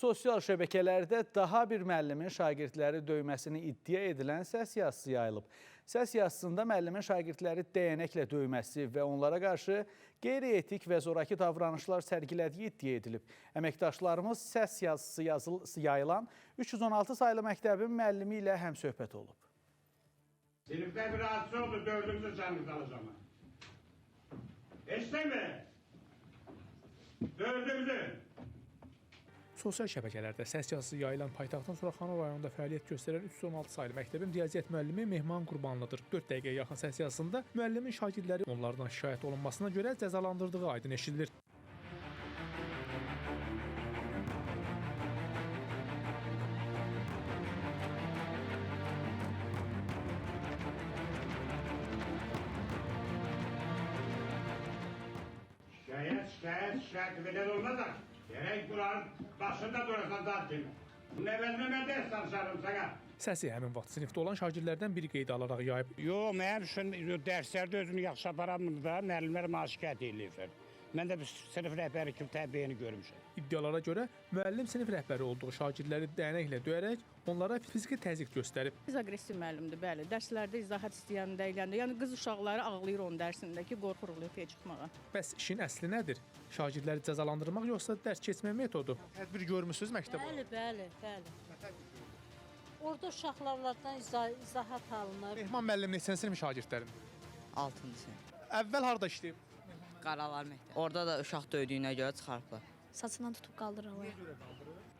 Sosial şəbəkələrdə daha bir müəllimin şagirdləri döyməsini iddia edilən səs yazısı yayılıb. Səs yazısında müəllimin şagirdləri dəyənəklə döyməsi və onlara qarşı qeyri-etik və zoraki davranışlar sərgilədiyi iddia edilib. Əməkdaşlarımız səs yazısı yayılan 316 saylı məktəbin müəllimi ilə həmsöhbət olub. Sinifdə bir hadisə oldu, dördümüzü canınızı alacağım. Eşitdin mi? Dördümüzü. Sosial şəbəkələrdə səs yazısı yayılan paytaxtın Suraxanı rayonunda fəaliyyət göstərən 316 saylı məktəbin riyaziyyat müəllimi Mehman Qurbanlıdır. 4 dəqiqəyə yaxın səs yazısında müəllimin şagirdləri onlardan şikayət olunmasına görə cəzalandırdığı aydın eşidilir. Şikayət, şikayət, şikayət belə olmaz axı. Gerek buranın başında durasan zat kimi. Bunun əvəzinə mən dərs danışarım sana. Səsi həmin vaxt sinifdə olan şagirdlərdən biri qeydə alaraq yayıb. Yox, mənim üçün dərslərdə özünü yaxşı aparamır da, müəllimlər mənə şikayət eləyirlər. Mən də bir sinif rəhbəri kimi tərbiyəni görmüşəm. İddialara görə müəllim sinif rəhbəri olduğu şagirdləri dəyənəklə döyərək onlara fiziki təzyiq göstərib. Biz aqressiv müəllimdir, bəli. Dərslərdə izahat istəyəndə eləndə. Yəni qız uşaqları ağlayır onun dərsində ki, qorxuruq lövhəyə çıxmağa. Bəs işin əsli nədir? Şagirdləri cəzalandırmaq yoxsa dərs keçmə metodu? Tədbir görmüsüz məktəb Bəli, bəli, bəli. Orada uşaqlardan izahat alınır. Mehman müəllim neçənci sinif şagirdlərin? 6-cı sinif. Əvvəl harda işləyib? Qaralar məktəb. Orada da uşaq döydüyünə görə çıxarıblar. Saçından tutub qaldırır havaya.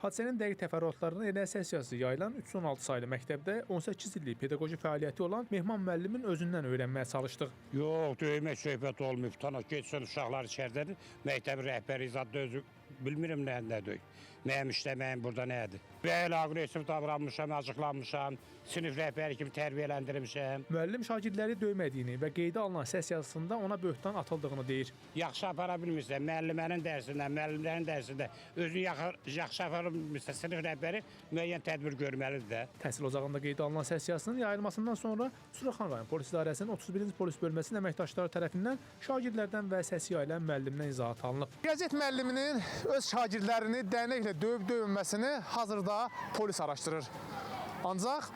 Hadisənin dəqiq təfərrüatlarını elə səs yazısı yayılan 316 saylı məktəbdə 18 illik pedaqoji fəaliyyəti olan Mehman müəllimin özündən öyrənməyə çalışdıq. Yox, döymək söhbət olmayıb. Tanış getsin uşaqlar içəridədir. Məktəbin rəhbəri zad özü bilmirəm nə nə döy. Mənim işləməyim burada nədir? Bəli, aqressiv davranmışam, acıqlanmışam. Sinif rəhbəri kimi tərbiyələndirmişəm. Müəllim şagirdləri döymədiyini və qeydə alınan səs yazısında ona böhtan atıldığını deyir. Yaxşı apara bilmirsə, müəllimənin dərsində, müəllimlərin dərsində özünü yaxşı apara bilmirsə, sinif rəhbəri müəyyən tədbir görməlidir də. Təhsil ocağında qeydə alınan səs yazısının yayılmasından sonra Suraxanı rayon polis idarəsinin 31-ci polis bölməsinin əməkdaşları tərəfindən şagirdlərdən və səsi yayılan müəllimdən izahat alınıb. Riyaziyyat müəlliminin öz şagirdlərini dəyənəklə döyüb döyməsini hazırda polis araşdırır. Ancaq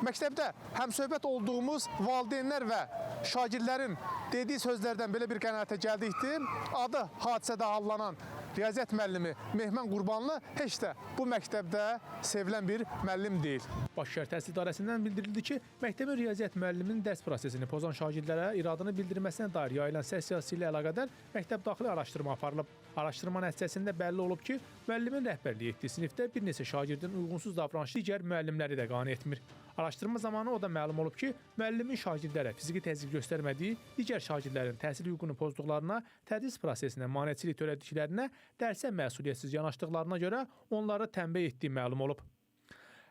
məktəbdə həmsöhbət olduğumuz valideynlər və şagirdlərin dediyi sözlərdən belə bir qənaətə gəldik ki, adı hadisədə hallanan riyaziyyat müəllimi Mehman Qurbanlı heç də bu məktəbdə sevilən bir müəllim deyil. Baş Şəhər Təhsil İdarəsindən bildirildi ki, məktəbin riyaziyyat müəlliminin dərs prosesini pozan şagirdlərə iradını bildirməsinə dair yayılan səs yazısı ilə əlaqədar məktəb daxili araşdırma aparılıb. Araşdırma nəticəsində bəlli olub ki, müəllimin rəhbərlik etdiyi sinifdə bir neçə şagirdin uyğunsuz davranışı digər müəllimləri də qane etmir. Araşdırma zamanı o da məlum olub ki, müəllimin şagirdlərə fiziki təzyiq göstərmədiyi, digər şagirdlərin təhsil hüququnu pozduqlarına, tədris prosesinə maneçilik törətdiklərinə, dərsə məsuliyyətsiz yanaşdıqlarına görə onları tənbih etdiyi məlum olub.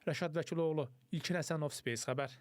Rəşad Vəkiloğlu, İlkin Həsənov, Space Xəbər.